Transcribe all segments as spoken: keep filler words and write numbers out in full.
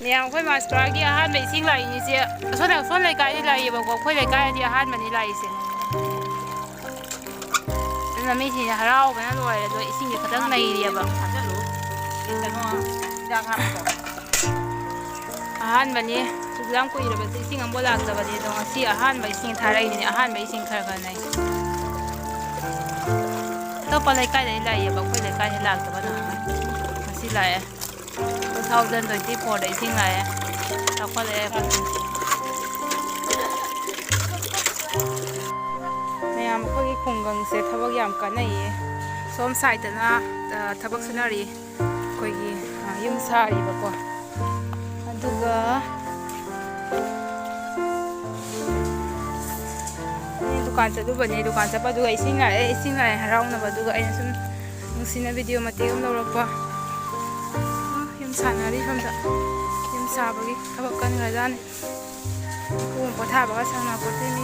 ꯃꯌꯥꯝ, ꯑꯩꯈꯣꯏ ꯃꯥꯁꯄꯨꯔꯥꯒꯤ ꯑꯍꯥꯟꯕ ꯏꯁꯤꯡ ꯂꯥꯛꯏꯅꯤꯁꯦ꯫ ꯑꯁꯣꯝ ꯑꯁꯣꯝ ꯂꯩꯀꯥꯏꯗꯤ ꯂꯥꯛꯏꯌꯦꯕꯀꯣ, ꯑꯩꯈꯣꯏ ꯂꯩꯀꯥꯏꯗꯤ ꯑꯍꯥꯟꯕꯅꯤ ꯂꯥꯛꯏꯁꯦ꯫ ꯑꯗꯨꯅ ꯃꯤꯁꯤꯡꯁꯦ ꯍꯔꯥꯎꯕꯅ ꯂꯣꯏꯔꯦ꯫ ꯑꯗꯣ ꯏꯁꯤꯡꯁꯦ ꯈꯤꯇꯪ ꯅꯩꯔꯤꯑꯕ꯫ ꯊꯥꯖꯤꯜꯂꯨ꯫ ꯀꯩꯅꯣ, ꯍꯤꯗꯥꯛ ꯍꯥꯞꯄꯗꯣ꯫ ꯑꯍꯥꯟꯕꯅꯤ꯫ ꯁꯨꯛ ꯌꯥꯝ ꯀꯨꯏꯔꯕꯁꯦ ꯏꯁꯤꯡ ꯑꯃꯐꯥꯎ ꯂꯥꯛꯇꯕꯅꯤ꯫ ꯑꯗꯣ ꯉꯁꯤ ꯑꯍꯥꯟꯕ ꯏꯁꯤꯡ ꯊꯥꯔꯛꯏꯅꯤꯅꯦ꯫ ꯑꯍꯥꯟꯕ ꯏꯁꯤꯡ ꯈꯔ ꯈꯔ ꯅꯩ꯫ ꯑꯇꯣꯞꯄ ꯂꯩꯀꯥꯏꯗꯒꯤ ꯂꯥꯛꯏꯑꯕ, ꯑꯩꯈꯣꯏ ꯂꯩꯀꯥꯏꯗ ꯂꯥꯛꯇꯕ ꯅꯍꯥꯟ꯫ ꯉꯁꯤ ꯂꯥꯛꯑꯦ꯫ Two thousand twenty fourꯗ ꯏꯁꯤꯡ ꯂꯥꯛꯑꯦ꯫ ꯆꯥꯎꯈꯠꯂꯛꯑꯦ ꯑꯩꯈꯣꯏ ꯈꯨꯟꯁꯦ꯫ ꯃꯌꯥꯝ, ꯑꯩꯈꯣꯏꯒꯤ ꯈꯨꯡꯒꯪꯁꯦ ꯊꯕꯛ ꯌꯥꯝ ꯀꯥꯟꯅꯩꯌꯦ꯫ ꯁꯣꯝ ꯁꯥꯏꯠꯇꯅ, ꯑ, ꯊꯕꯛ ꯁꯨꯅꯔꯤ꯫ ꯑꯩꯈꯣꯏꯒꯤ, ꯑ, ꯌꯨꯝ ꯁꯥꯔꯤꯕꯀꯣ꯫ ꯑꯗꯨꯒ ꯑꯩ ꯗꯨꯀꯥꯟ ꯆꯠꯂꯨꯕꯅꯦ꯫ ꯗꯨꯀꯥꯟ ꯆꯠꯄ ꯑꯗꯨꯒ ꯏꯁꯤꯡ ꯂꯥꯛꯑꯦ, ꯏꯁꯤꯡ ꯂꯥꯛꯑꯦ ꯍꯔꯥꯎꯅꯕ꯫ ꯑꯗꯨꯒ ꯑꯩꯅ ꯁꯨꯝ ꯅꯨꯡꯁꯤꯅ ꯚꯤꯗꯤꯑꯣ ꯃꯇꯦꯛ ꯑꯃ ꯂꯧꯔꯛꯄ꯫ ꯎꯝ, ꯌꯨꯝ ꯁꯥꯟꯅꯔꯤ ꯁꯣꯝꯗ꯫ ꯌꯨꯝ ꯁꯥꯕꯒꯤ ꯊꯕꯛ ꯀꯟꯈ꯭ꯔꯖꯥꯠꯅꯤ꯫ ꯃꯄꯨ ꯑꯃ ꯄꯣꯊꯥꯕꯒ ꯁꯪꯅꯄꯣꯠꯇꯦ ꯃꯤ꯫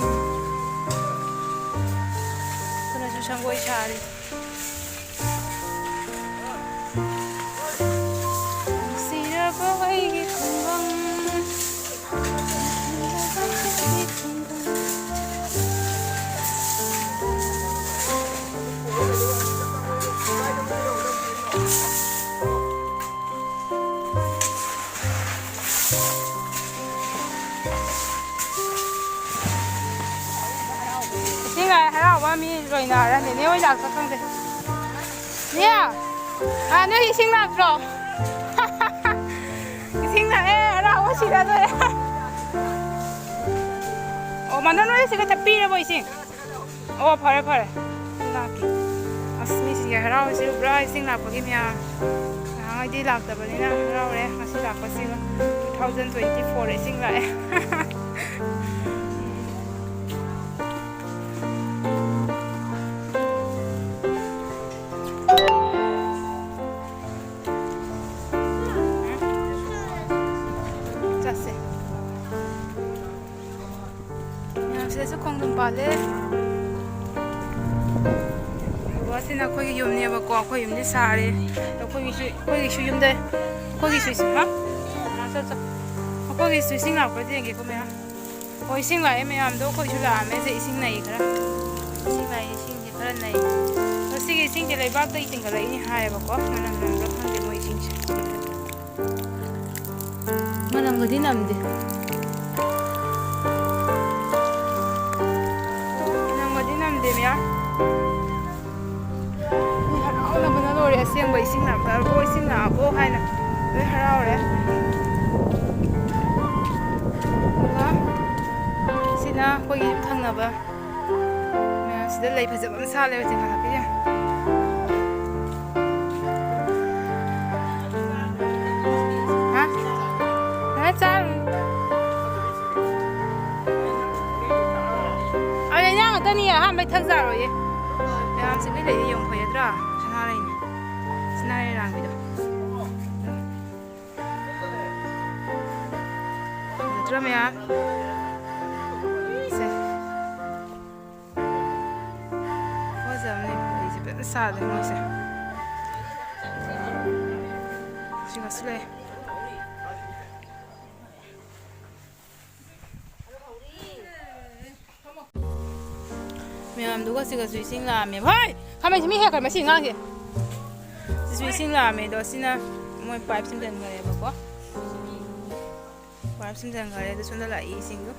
ꯑꯗꯨꯅꯁꯨ ꯁꯪꯒꯣꯏ ꯁꯥꯔꯤ꯫ ꯅꯨꯡꯁꯤꯔꯕ ꯑꯩꯒꯤ ꯈꯨꯡꯒꯪ꯫ ꯏꯁꯤꯡ ꯂꯥꯏ ꯍꯔꯥꯎꯕ ꯃꯤ ꯂꯣꯏꯅꯔꯦ꯫ ꯅꯦꯅꯦ ꯍꯣꯏ ꯂꯥꯛꯄ ꯈꯪꯗꯦ꯫ ꯅꯦ! ꯑꯥ, ꯅꯣꯏ ꯏꯁꯤꯡ ꯂꯥꯛꯇ꯭ꯔꯣ? ꯏꯁꯤꯡ ꯂꯥꯛꯑꯦ, ꯍꯔꯥꯎꯕ ꯁꯤꯗ ꯂꯣꯏꯔꯦ꯫ ꯑꯣ, ꯃꯥꯅ ꯅꯣꯏ ꯁꯤꯗ ꯆꯠꯄꯤꯔꯕꯣ ꯏꯁꯤꯡ? ꯑꯣ, ꯐꯔꯦ, ꯐꯔꯦ꯫ ꯂꯥꯛꯀꯦ꯫ ꯑꯁ, ꯃꯤꯁꯤꯡꯁꯦ ꯍꯔꯥꯎꯔꯤꯁꯦ ꯎꯕ꯭ꯔꯥ? ꯏꯁꯤꯡ ꯂꯥꯛꯄꯒꯤ ꯃꯌꯥꯝ꯫ ꯅꯍꯥꯟꯋꯥꯏꯗꯤ ꯂꯥꯛꯇꯕꯅꯤꯅ ꯍꯔꯥꯎꯔꯦ꯫ ꯉꯁꯤ ꯂꯥꯛꯄꯁꯤꯒ two thousand twenty four ꯏꯁꯤꯡ ꯂꯥꯛꯑꯦ꯫ ꯆꯠꯁꯦ꯫ ꯃꯌꯥꯝ, ꯁꯤꯗꯁꯨ ꯈꯣꯡꯗ꯭ꯔꯨꯝ ꯄꯥꯜꯂꯦ꯫ ꯕꯕꯥꯁꯤꯅ ꯑꯩꯈꯣꯏꯒꯤ ꯌꯨꯝꯅꯦꯕꯀꯣ, ꯑꯩꯈꯣꯏ ꯌꯨꯝꯗꯤ ꯁꯥꯔꯦ꯫ ꯑꯗꯣ ꯑꯩꯈꯣꯏꯒꯤꯁꯨ, ꯑꯩꯈꯣꯏꯒꯤꯁꯨ ꯌꯨꯝꯗ, ꯑꯩꯈꯣꯏꯒꯤꯁꯨ ꯏꯁꯤꯡ, ꯍꯥ? ꯆꯠ, ꯆꯠ꯫ ꯑꯩꯈꯣꯏꯒꯤꯁꯨ ꯏꯁꯤꯡ ꯂꯥꯛꯄ꯭ꯔꯗꯤ ꯌꯦꯡꯒꯦꯀꯣ ꯃꯌꯥꯝ꯫ ꯑꯣ, ꯏꯁꯤꯡ ꯂꯥꯛꯑꯦ ꯃꯌꯥꯝꯗꯣ, ꯑꯩꯈꯣꯏꯁꯨ ꯂꯥꯛꯑꯝꯃꯦ꯫ ꯁꯦ, ꯏꯁꯤꯡ ꯅꯩ ꯈꯔ꯫ ꯏꯁꯤꯡ ꯂꯥꯛꯑꯦ, ꯏꯁꯤꯡꯁꯦ ꯈꯔ ꯅꯩ꯫ ꯑꯗꯣ ꯁꯤꯒꯤ ꯏꯁꯤꯡꯁꯦ ꯂꯩꯕꯥꯛꯇꯒꯤ ꯆꯤꯡꯈꯠꯂꯛꯏꯅꯤ ꯍꯥꯏꯌꯦꯕꯀꯣ꯫ ꯃꯅꯝ ꯅꯝꯕ꯭ꯔꯥ ꯈꯪꯗꯦ ꯃꯣꯏ ꯏꯁꯤꯡꯁꯦ꯫ ꯃꯅꯝꯒꯗꯤ ꯅꯝꯗꯦ꯫ ꯃꯅꯝꯒꯗꯤ ꯅꯝꯗꯦ ꯃꯌꯥꯝ꯫ ꯃꯤ ꯍꯔꯥꯎꯅꯕꯅ ꯂꯣꯏꯔꯦ꯫ ꯑꯁꯦꯡꯕ ꯏꯁꯤꯡ ꯂꯥꯛꯇꯕꯣ, ꯏꯁꯤꯡ ꯂꯥꯛꯑꯕꯣ ꯍꯥꯏꯅ ꯂꯣꯏ ꯍꯔꯥꯎꯔꯦ꯫ ꯑꯗꯨꯒ ꯁꯤꯅ ꯑꯩꯈꯣꯏꯒꯤ ꯌꯨꯝ ꯊꯪꯅꯕ ꯃꯌꯥꯝ꯫ ꯁꯤꯗ ꯂꯩ ꯐꯖꯕ ꯑꯃ ꯁꯥꯠꯂꯦ ꯍꯧꯖꯤꯛ ꯉꯥꯏꯍꯥꯛꯀꯤ꯫ ꯍꯥ? ꯍꯥ, ꯆꯥꯔꯨꯅꯨ꯫ ꯑꯗ ꯏꯟꯖꯥꯡ ꯉꯥꯛꯇꯅꯤ, ꯑꯍꯥꯟꯕꯩ ꯊꯛ ꯆꯥꯔꯣꯏꯌꯦ꯫ ꯃꯌꯥꯝꯁꯤ ꯂꯣꯏ ꯂꯩꯌꯦ, ꯌꯦꯡꯉꯨ, ꯐꯖꯗ꯭ꯔꯥ? ꯁꯅꯥꯔꯩꯅꯦ꯫ ꯁꯅꯥꯔꯩ ꯑꯔꯥꯡꯕꯤꯗꯣ꯫ ꯐꯖꯗ꯭ꯔꯥ ꯃꯌꯥꯝ? ꯁꯦ꯫ ꯐꯖꯕꯅꯦ, ꯂꯩꯁꯦ ꯐꯖꯅ ꯁꯥꯠꯂꯦ ꯃꯣꯏꯁꯦ꯫ ꯁꯤꯒꯁꯨ ꯂꯩ꯫ ꯃꯌꯥꯝꯗꯨꯒ ꯁꯤꯒꯁꯨ ꯏꯁꯤꯡ ꯂꯥꯛꯑꯝꯃꯦꯕ꯫ ꯍꯣꯏ! ꯈꯥꯃꯩꯁꯤ ꯃꯤ ꯍꯦꯛꯈ꯭ꯔꯦ ꯃꯁꯤ ꯑꯉꯥꯡꯁꯦ꯫ ꯁꯤꯁꯨ ꯏꯁꯤꯡ ꯂꯥꯛꯑꯝꯃꯦ ꯑꯗꯣ ꯁꯤꯅ ꯃꯣꯏ ꯄꯥꯏꯞ ꯁꯤꯟꯖꯟꯈ꯭ꯔꯦꯕꯀꯣ꯫ ꯄꯥꯏꯞ ꯁꯤꯟꯖꯟꯈ꯭ꯔꯦ ꯑꯗꯣ ꯁꯣꯝꯗ ꯂꯥꯛꯏ ꯏꯁꯤꯡꯗꯣ꯫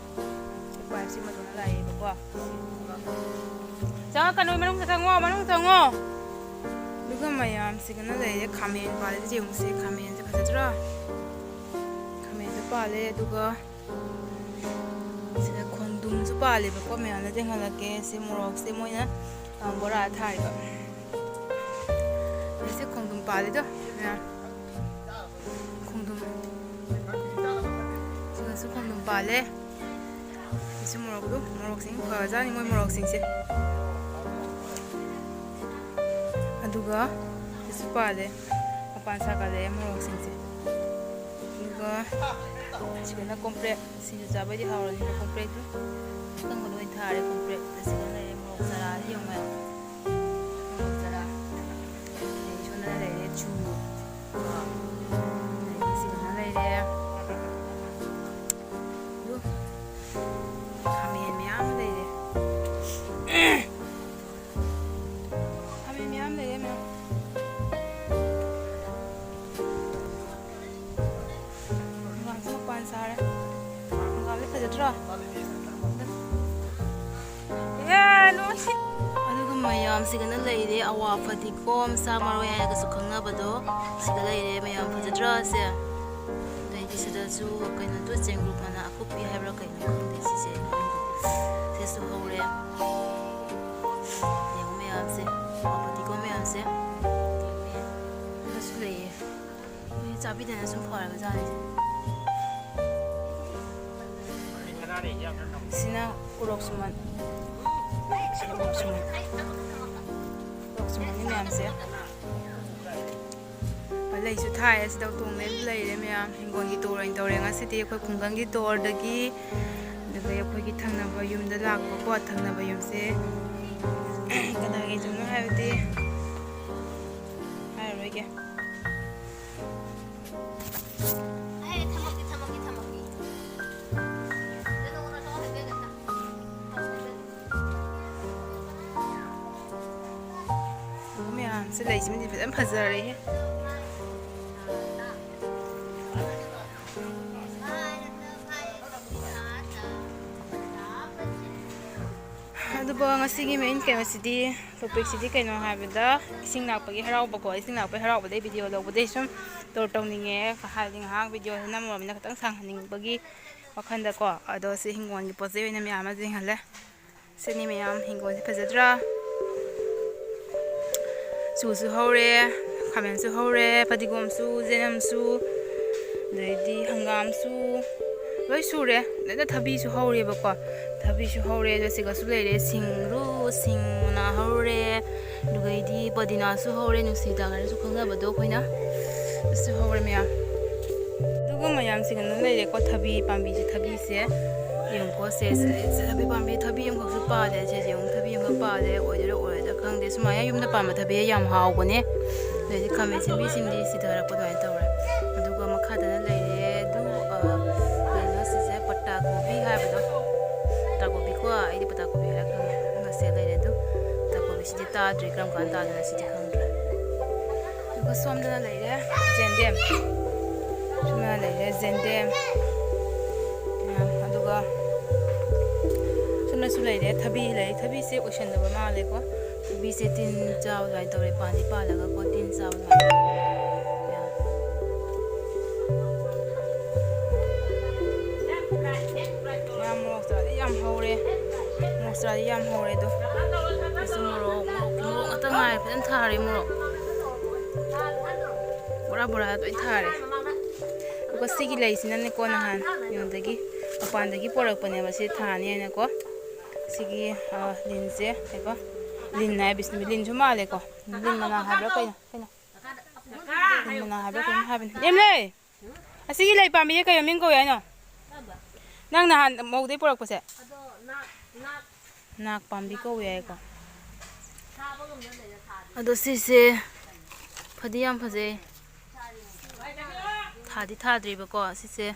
ꯄꯥꯏꯞꯁꯤ ꯃꯇꯣꯟꯗ ꯂꯥꯛꯑꯦꯕꯀꯣ꯫ ꯆꯪꯉꯛꯀꯅꯨ, ꯃꯅꯨꯡꯗ ꯆꯪꯉꯣ, ꯃꯅꯨꯡꯗ ꯆꯪꯉꯣ꯫ ꯑꯗꯨꯒ ꯃꯌꯥꯝꯁꯤꯒꯅ ꯂꯩꯔꯦ ꯈꯥꯃꯦꯟ ꯄꯥꯜꯂꯤꯁꯦ ꯌꯦꯡꯉꯨꯁꯦ꯫ ꯈꯥꯃꯦꯟꯁꯦ ꯐꯖꯗ꯭ꯔꯥ? ꯈꯥꯃꯦꯟꯁꯨ ꯄꯥꯜꯂꯦ ꯑꯗꯨꯒ ꯁꯤꯗ ꯈꯣꯡꯗ꯭ꯔꯨꯝꯁꯨ ꯄꯥꯜꯂꯦꯕꯀꯣ꯫ ꯃꯌꯥꯝꯅ ꯌꯦꯡꯍꯜꯂꯛꯀꯦ꯫ ꯁꯤ ꯃꯣꯔꯣꯛꯁꯦ ꯃꯣꯏꯅ, ꯑ, ꯕꯣꯔꯥ ꯊꯥꯔꯤꯕ꯫ ꯑꯗꯩ ꯁꯤ ꯈꯣꯡꯗ꯭ꯔꯨꯝ ꯄꯥꯜꯂꯤꯗꯣ ꯃꯌꯥꯝ꯫ ꯈꯣꯡꯗ꯭ꯔꯨꯝ꯫ ꯁꯤꯗꯁꯨ ꯈꯣꯡꯗ꯭ꯔꯨꯝ ꯄꯥꯜꯂꯦ꯫ ꯁꯤꯁꯨ ꯃꯣꯔꯣꯛꯇꯣ, ꯃꯣꯔꯣꯛꯁꯤꯡ ꯐꯖꯥꯠꯅꯤ ꯃꯣꯏ ꯃꯣꯔꯣꯛꯁꯤꯡꯁꯦ꯫ ꯑꯗꯨꯒ ꯁꯤꯁꯨ ꯄꯥꯜꯂꯦ꯫ ꯃꯄꯥꯟ ꯁꯥꯒꯠꯂꯛꯑꯦ ꯃꯣꯔꯣꯛꯁꯤꯡꯁꯦ꯫ ꯑꯗꯨꯒ ꯁꯤꯗꯅ ꯀꯣꯝꯄ꯭ꯔꯦꯛ꯫ ꯁꯤꯡꯖꯨ ꯆꯥꯕꯩꯗꯤ ꯍꯥꯎꯔꯅꯤꯅ ꯀꯣꯝꯄ꯭ꯔꯦꯛꯇꯣ ꯑꯀꯪꯕꯗꯣ ꯑꯣꯏꯅ ꯊꯥꯔꯦ꯫ ꯀꯣꯝꯄ꯭ꯔꯦꯛ ꯑꯁꯤꯗ ꯂꯩꯔꯦ꯫ ꯃꯣꯔꯣꯛ ꯆꯥꯔꯥꯁꯤ ꯌꯦꯡꯉꯣ ꯃꯌꯥꯝ꯫ ꯃꯣꯔꯣꯛ ꯆꯥꯔꯥ꯫ ꯑꯗꯩ ꯁꯣꯝꯗꯅ ꯂꯩꯔꯦ ꯆꯨ꯫ ꯑꯗꯩ ꯁꯤꯗꯅ ꯂꯩꯔꯦ ꯇꯥꯔꯦ꯫ ꯍꯪꯒꯥꯝꯗꯤ ꯐꯖꯗ꯭ꯔꯣ? ꯑꯦ, ꯅꯨꯡꯁꯤ꯫ ꯑꯗꯨꯒ ꯃꯌꯥꯝꯁꯤꯒꯅ ꯂꯩꯔꯦ ꯑꯋꯥ ꯐꯗꯤꯒꯣꯝ, ꯁꯥ ꯃꯔꯣꯏ ꯍꯥꯏꯔꯒꯁꯨ ꯈꯪꯅꯕꯗꯣ ꯁꯤꯗ ꯂꯩꯔꯦ꯫ ꯃꯌꯥꯝ ꯐꯖꯗ꯭ꯔꯣ ꯁꯦ? ꯑꯗꯩꯗꯤ ꯁꯤꯗꯁꯨ ꯀꯩꯅꯣꯗꯣ, ꯆꯦꯡꯒ꯭ꯔꯨꯞ ꯃꯅꯥ ꯑꯀꯨꯞꯄꯤ ꯍꯥꯏꯕ꯭ꯔꯥ ꯀꯩꯅꯣ ꯈꯪꯗꯦ ꯁꯤꯁꯦ꯫ ꯁꯤꯁꯨ ꯍꯧꯔꯦ꯫ ꯌꯦꯡꯉꯨ ꯃꯌꯥꯝꯁꯦ, ꯑꯋꯥ ꯐꯗꯤꯒꯣꯝ ꯃꯌꯥꯝꯁꯦ꯫ ꯑꯗꯨꯁꯨ ꯂꯩꯌꯦ꯫ ꯃꯣꯏ ꯆꯥꯕꯤꯗꯅ ꯁꯨꯝ ꯐꯔꯕ ꯖꯥꯠꯅꯤ꯫ ꯁꯤꯅ ꯎꯔꯣꯛ ꯁꯨꯃꯟ꯫ ꯁꯤꯅ ꯎꯔꯣꯛ ꯁꯨꯃꯟ꯫ ꯎꯔꯣꯛ ꯁꯨꯃꯟꯒꯤ ꯃꯌꯥꯝꯁꯦ꯫ ꯂꯩꯁꯨ ꯊꯥꯏꯌꯦ꯫ ꯁꯤꯗ ꯇꯣꯡꯅꯩꯕꯨ ꯂꯩꯔꯦ ꯃꯌꯥꯝ꯫ ꯍꯤꯡꯒꯣꯜꯒꯤ ꯇꯣꯔ ꯑꯣꯏꯅ ꯇꯧꯔꯦ ꯉꯁꯤꯗꯤ꯫ ꯑꯩꯈꯣꯏ ꯈꯨꯡꯒꯪꯒꯤ ꯇꯣꯔꯗꯒꯤ, ꯑꯗꯨꯒ ꯑꯩꯈꯣꯏꯒꯤ ꯊꯪꯅꯕ ꯌꯨꯝꯗ ꯂꯥꯛꯄꯀꯣ꯫ ꯊꯪꯅꯕ ꯌꯨꯝꯁꯦ ꯀꯅꯥꯒꯤ ꯌꯨꯝꯅꯣ ꯍꯥꯏꯕꯗꯤ ꯍꯥꯏꯔꯔꯣꯏꯒꯦ꯫ ꯑꯩ ꯊꯝꯃꯛꯀꯦ, ꯊꯝꯃꯛꯀꯦ, ꯊꯝꯃꯛꯀꯦ꯫ ꯃꯌꯥꯝꯁꯦ, ꯂꯩꯁꯤꯃꯗꯤ ꯐꯖꯅ ꯐꯖꯔꯦꯍꯦ꯫ ꯑꯗꯨꯒ ꯉꯁꯤꯒꯤ main ꯀꯩꯅꯣꯁꯤꯗꯤ, topicꯁꯤꯗꯤ ꯀꯩꯅꯣ ꯍꯥꯏꯕꯗ, ꯏꯁꯤꯡ ꯂꯥꯛꯄꯒꯤ ꯍꯔꯥꯎꯕꯀꯣ꯫ ꯏꯁꯤꯡ ꯂꯥꯛꯄꯒꯤ ꯍꯔꯥꯎꯕꯗꯒꯤ video ꯂꯧꯕꯗꯩ ꯁꯨꯝ ꯇꯧ-, ꯇꯧꯅꯤꯡꯉꯦ꯫ ꯍꯥꯏꯗꯤ ꯉꯥꯏꯍꯥꯛ videoꯁꯦ ꯅꯝꯃꯨꯔꯕꯅꯤꯅ ꯈꯤꯇꯪ ꯁꯥꯡꯍꯟꯅꯤꯡꯕꯒꯤ ꯋꯥꯈꯜꯗꯀꯣ꯫ ꯑꯗꯣ ꯁꯤ ꯍꯤꯡꯒꯣꯜꯒꯤ ꯄꯣꯠ ꯆꯩ ꯑꯣꯏꯅ ꯃꯌꯥꯝ ꯑꯃ ꯌꯦꯡꯍꯜꯂꯦ꯫ ꯁꯤꯅꯤ ꯃꯌꯥꯝ, ꯍꯤꯡꯒꯣꯜꯁꯦ ꯐꯖꯗ꯭ꯔꯥ? ꯆꯨꯁꯨ ꯍꯧꯔꯦ, ꯈꯥꯃꯦꯟꯁꯨ ꯍꯧꯔꯦ, ꯐꯗꯤꯒꯣꯝꯁꯨ, ꯆꯅꯝꯁꯨ, ꯑꯗꯩꯗꯤ ꯍꯪꯒꯥꯝꯁꯨ, ꯂꯣꯏ ꯁꯨꯔꯦ꯫ ꯑꯗꯩꯗ ꯊꯕꯤꯁꯨ ꯍꯧꯔꯦꯕꯀꯣ, ꯊꯕꯤꯁꯨ ꯍꯧꯔꯦ꯫ ꯑꯗꯣ ꯁꯤꯒꯁꯨ ꯂꯩꯔꯦ, ꯁꯤꯡꯔꯨ, ꯁꯤꯡ ꯃꯅꯥ ꯍꯧꯔꯦ, ꯑꯗꯨꯒꯩꯗꯤ ꯄꯗꯤꯅꯥꯁꯨ ꯍꯧꯔꯦ, ꯅꯨꯡꯁꯤꯗꯥꯛ ꯍꯥꯏꯅꯁꯨ ꯈꯪꯅꯕꯗꯣ ꯑꯩꯈꯣꯏꯅ꯫ ꯑꯗꯨꯁꯨ ꯍꯧꯔꯦ ꯃꯌꯥꯝ꯫ ꯑꯗꯨꯒ ꯃꯌꯥꯝꯁꯤꯒꯅ ꯂꯩꯔꯦꯀꯣ, ꯊꯕꯤ ꯄꯥꯝꯕꯤꯁꯦ, ꯊꯕꯤꯁꯦ ꯌꯦꯡꯉꯨꯀꯣ꯫ ꯁꯦ, ꯁꯦ, ꯁꯦ, ꯊꯕꯤ ꯄꯥꯝꯕꯤ, ꯊꯕꯤ ꯑꯃꯈꯛꯁꯨ ꯄꯥꯜꯂꯦ꯫ ꯁꯦ, ꯁꯦ, ꯌꯦꯡꯉꯨ, ꯊꯕꯤ ꯑꯃꯈꯛ ꯄꯥꯜꯂꯦ꯫ ꯑꯣꯏꯗꯣꯏꯔꯥ ꯑꯣꯏꯔꯣꯏꯗ꯭ꯔꯥ ꯈꯪꯗꯦ꯫ ꯁꯨꯃꯥꯏꯅ ꯌꯨꯝꯗ ꯄꯥꯟꯕ ꯊꯕꯤ ꯌꯥꯝ ꯍꯥꯎꯕꯅꯦ꯫ ꯑꯗꯩꯗꯤ ꯈꯥꯃꯦꯟ ꯑꯁꯤꯟꯕꯤꯁꯤꯡꯗꯤ ꯁꯤꯊꯔꯛꯄ ꯑꯗꯨꯃꯥꯏꯅ ꯇꯧꯔꯦ꯫ ꯑꯗꯨꯒ ꯃꯈꯥꯗꯅ ꯂꯩꯔꯦ ꯑꯗꯨ, ꯑ, ꯀꯩꯅꯣ ꯁꯤꯁꯦ, ꯄꯇꯥ ꯀꯣꯕꯤ ꯍꯥꯏꯕꯗꯣ꯫ ꯄꯇꯥ ꯀꯣꯕꯤꯀꯣ, ꯑꯩꯗꯤ ꯄꯇꯥ ꯀꯣꯕꯤ ꯍꯥꯏꯔ ꯈꯪꯉꯦ꯫ ꯑꯗꯨꯒ ꯁꯦ ꯂꯩꯔꯦ ꯑꯗꯨ꯫ ꯄꯇꯥ ꯀꯣꯕꯤꯁꯤꯗꯤ ꯇꯥꯗ꯭ꯔꯤ, ꯀꯔꯝ ꯀꯥꯟꯗ ꯇꯥꯗꯣꯏꯅꯣ ꯁꯤꯗꯤ ꯈꯪꯗ꯭ꯔꯦ꯫ ꯑꯗꯨꯒ ꯁꯣꯝꯗꯅ ꯂꯩꯔꯦ ꯖꯦꯟꯗꯦꯝ꯫ ꯁꯣꯝꯗꯅ ꯂꯩꯔꯦ ꯖꯦꯟꯗꯦꯝ꯫ ꯊꯕꯤ ꯂꯩ꯫ ꯊꯕꯤꯁꯦ ꯑꯣꯏꯁꯟꯗꯕ ꯃꯥꯜꯂꯦꯀꯣ꯫ ꯊꯕꯤꯁꯦ ꯇꯤꯟ ꯆꯥꯕ ꯑꯗꯨꯃꯥꯏꯅ ꯇꯧꯔꯦ꯫ ꯄꯥꯟꯗꯤ ꯄꯥꯜꯂꯒꯀꯣ, ꯇꯤꯟ ꯆꯥꯕ ꯑꯗꯨꯃꯥꯏꯅ꯫ ꯌꯥ꯫ ꯃꯌꯥꯝ ꯃꯣꯔꯣꯛ ꯆꯥꯗꯤ ꯌꯥꯝ ꯍꯧꯔꯦ꯫ ꯃꯣꯔꯣꯛ ꯆꯥꯗꯤ ꯌꯥꯝ ꯍꯧꯔꯦ ꯑꯗꯣ꯫ ꯑꯩꯁꯨ ꯃꯣꯔꯣꯛ, ꯃꯣꯔꯣꯛ, ꯃꯣꯔꯣꯛ ꯉꯥꯛꯇ ꯉꯥꯏꯔꯦ꯫ ꯐꯖꯅ ꯊꯥꯔꯦ ꯃꯣꯔꯣꯛ꯫ ꯕꯣꯔꯥ ꯕꯣꯔꯥ ꯂꯣꯏ ꯊꯥꯔꯦ꯫ ꯑꯗꯨꯒ ꯁꯤꯒꯤ ꯂꯩꯁꯤꯅꯅꯦꯀꯣ, ꯅꯍꯥꯟ ꯀꯩꯅꯣꯗꯒꯤ, ꯃꯄꯥꯟꯗꯒꯤ ꯄꯣꯔꯛꯄꯅꯦꯕ, ꯁꯤ ꯊꯥꯅꯤ ꯍꯥꯏꯅꯀꯣ꯫ ꯁꯤꯒꯤ, ꯑ, ꯂꯤꯟꯁꯦ, ꯀꯩꯕ? ꯂꯤꯟ ꯍꯥꯏꯕꯁꯤ ꯂꯤꯟꯁꯨ ꯃꯥꯜꯂꯦꯀꯣ꯫ ꯂꯤꯟ ꯃꯅꯥ ꯍꯥꯏꯕ꯭ꯔꯥ ꯀꯩꯅꯣ? ꯀꯩꯅꯣ? ꯂꯤꯟ ꯃꯅꯥ ꯍꯥꯏꯕ꯭ꯔꯥ ꯀꯩꯅꯣꯝ ꯍꯥꯏꯕꯅꯤ꯫ ꯂꯦꯝꯂꯩ! ꯑꯁꯤꯒꯤ ꯂꯩ ꯄꯥꯝꯕꯤꯁꯦ ꯀꯩ ꯃꯃꯤꯡ ꯀꯧꯏ ꯍꯥꯏꯅꯣ? ꯅꯪ ꯅꯍꯥꯟ ꯃꯧꯗꯩ ꯄꯨꯔꯛꯄꯁꯦ? ꯅꯥꯛ ꯄꯥꯝꯕꯤ ꯀꯧꯏ ꯍꯥꯏꯀꯣ꯫ ꯑꯗꯣ ꯁꯤꯁꯦ ꯐꯗꯤ ꯌꯥꯝ ꯐꯖꯩ꯫ ꯊꯥꯗꯤ ꯊꯥꯗ꯭ꯔꯤꯕꯀꯣ ꯁꯤꯁꯦ꯫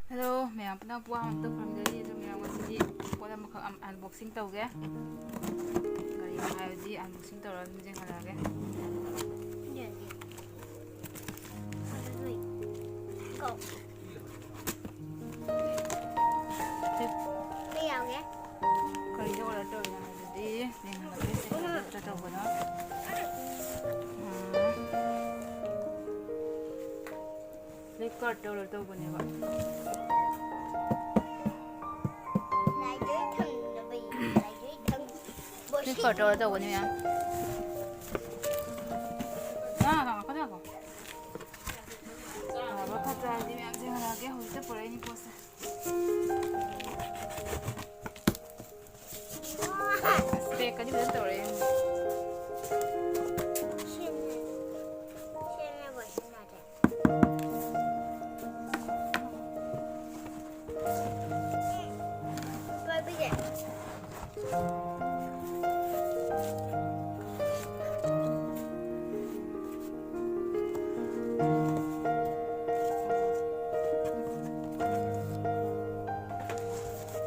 ꯍꯜꯂꯣ ꯃꯌꯥꯝ, ꯄꯨꯅ ꯄꯨꯋꯥ ꯑꯃ ꯇꯧꯈ꯭ꯔꯝꯖꯔꯤ꯫ ꯑꯗꯨ ꯃꯌꯥꯝ, ꯉꯁꯤꯗꯤ ꯄꯣꯠ ꯑꯃꯈꯛ ꯑꯝ-, unboxing ꯇꯧꯒꯦ꯫ ꯀꯔꯤꯅꯣ ꯍꯥꯏꯔꯗꯤ unboxing ꯇꯧꯔꯒ ꯑꯗꯨꯝ ꯌꯦꯡꯍꯜꯂꯛꯑꯒꯦ꯫ ꯀꯔꯤꯗ order ꯇꯧꯔꯤꯅꯣ ꯍꯥꯏꯕꯗꯤ ꯌꯦꯡꯍꯜꯂꯛꯀꯦ꯫ ꯀꯔꯤꯗ order ꯇꯧꯕꯅꯣ? ꯎꯝ꯫ Flipkart order ꯇꯧꯕꯅꯦꯕ꯫ Flipkart order ꯇꯧꯕꯅꯦ ꯃꯌꯥꯝ꯫ ꯉꯥ ꯉꯥ ꯉꯥ ꯉꯥ꯫ ꯐꯕ ꯐꯠꯇ꯭ꯔꯥ ꯍꯥꯏꯗꯤ ꯃꯌꯥꯝꯁꯦ ꯍꯪꯉꯛꯑꯒꯦ ꯍꯧꯖꯤꯛꯇ ꯄꯨꯔꯛꯏꯅꯤ ꯄꯣꯠꯁꯦ꯫ ꯑꯁ, pack ꯀꯗꯤ ꯐꯖꯅ ꯇꯧꯔꯛꯑꯦ꯫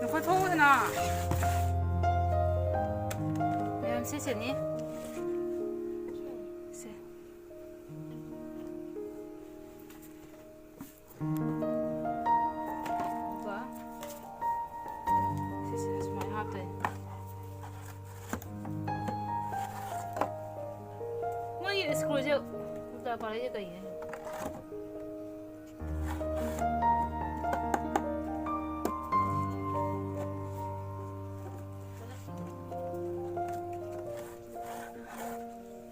ꯂꯧꯈꯠꯊꯣꯛꯎꯗꯅ꯫ ꯃꯌꯥꯝ ꯁꯤꯁꯤꯅꯤ꯫ ꯁꯦ꯫ ꯍꯧꯖꯤꯛ ꯎꯜꯇꯥ ꯄꯥꯔꯛꯏꯁꯦ ꯀꯩꯒꯤꯅꯣ?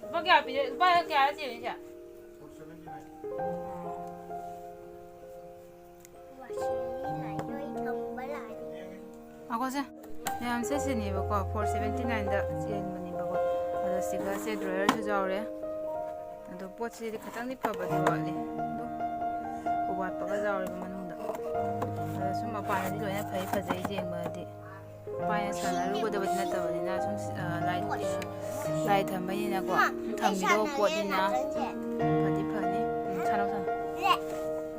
ꯂꯨꯄꯥ ꯀꯌꯥ ꯄꯤꯔꯦ? ꯂꯨꯄꯥ ꯀꯌꯥ ꯆꯦꯜꯂꯤꯁꯦ? ꯉꯥꯏꯈꯣꯁꯦ, ꯃꯌꯥꯝꯁꯦ ꯁꯤꯅꯦꯕꯀꯣ, ꯐꯣꯔ ꯁꯚꯦꯟꯇꯤ ꯅꯥꯏꯟꯗ ꯆꯦꯟꯕꯅꯦꯕꯀꯣ꯫ ꯑꯗꯣ ꯁꯤꯒꯁꯦ ꯗ꯭ꯔꯣꯌꯔꯁꯨ ꯌꯥꯎꯔꯦ꯫ ꯑꯗꯣ ꯄꯣꯠꯁꯤꯗꯤ ꯈꯤꯇꯪꯗꯤ ꯐꯕꯗꯤ ꯋꯥꯠꯂꯤ꯫ ꯑꯗꯨ ꯋꯥꯠꯄꯒ ꯌꯥꯎꯔꯦꯕ ꯃꯅꯨꯡꯗ꯫ ꯑꯗꯣ ꯁꯨꯝ ꯃꯄꯥꯟꯗꯗꯤ ꯂꯣꯏꯅ ꯐꯩ, ꯐꯖꯩ ꯌꯦꯡꯕꯗꯗꯤ꯫ ꯄꯥꯏꯅ ꯁꯥꯟꯅꯔꯨꯒꯗꯕꯗꯤ ꯅꯠꯇꯕꯅꯤꯅ ꯁꯨꯝ, ꯑ, ꯂꯥꯏ, ꯂꯥꯏ ꯊꯝꯕꯅꯤꯅꯀꯣ꯫ ꯁꯨꯝ ꯊꯝꯕꯤꯗꯧꯕ ꯄꯣꯠꯅꯤꯅ ꯐꯗꯤ ꯐꯅꯤ꯫ ꯎꯝ, ꯁꯥꯟꯅꯧ, ꯁꯥꯟꯅꯧ꯫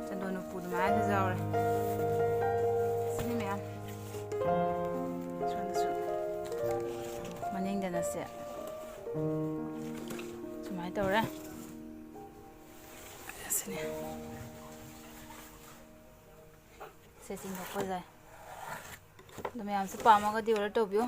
ꯆꯟꯗꯣꯟ ꯎꯄꯨ ꯑꯗꯨꯃꯥꯏꯅꯁꯨ ꯌꯥꯎꯔꯦ꯫ ꯁꯤꯅꯤ ꯃꯌꯥꯝ꯫ ꯁꯣꯝꯗꯁꯨ ꯃꯅꯤꯡꯗꯅ ꯁꯦ ꯁꯨꯃꯥꯏꯅ ꯇꯧꯔꯦ꯫ ꯁꯤꯅꯤ꯫ ꯁꯦ ꯆꯤꯡꯊꯣꯛꯄ ꯌꯥꯏ꯫ ꯑꯗꯣ ꯃꯌꯥꯝꯁꯨ ꯄꯥꯝꯃꯒꯗꯤ order ꯇꯧꯕꯤꯌꯨ꯫